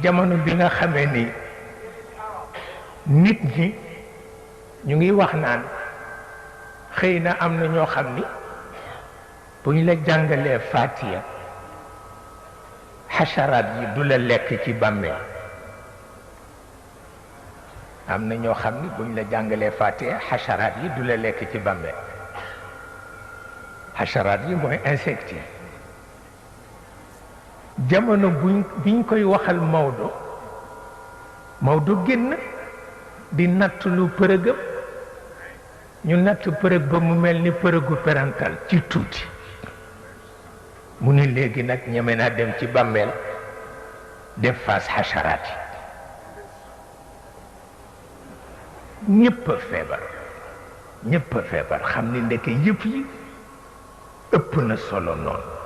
jamono bi nga xamee ni nit ñi ñu ngi wax naan xëy na am na ñoo xam ni bu ñu la jàngalee Fatiha xasaraat yi du la lekk ci bàmmeel am na ñoo xam ni bu ñu la jàngalee Fatiha xasaraat yi du la lekk ci bàmmeel xasaraat yi mooy insectes yi jamono biñ koy waxal Maodo génn di natt lu përëgam ñu natt përëg ba mu mel ni përëgu perantal ci tuuti mu ni léegi nag ñeme naa dem ci bàmmeel def faas xasaraat yi ñépp a feebar xam ni ndeke yëpp yi ëpp na solo noonu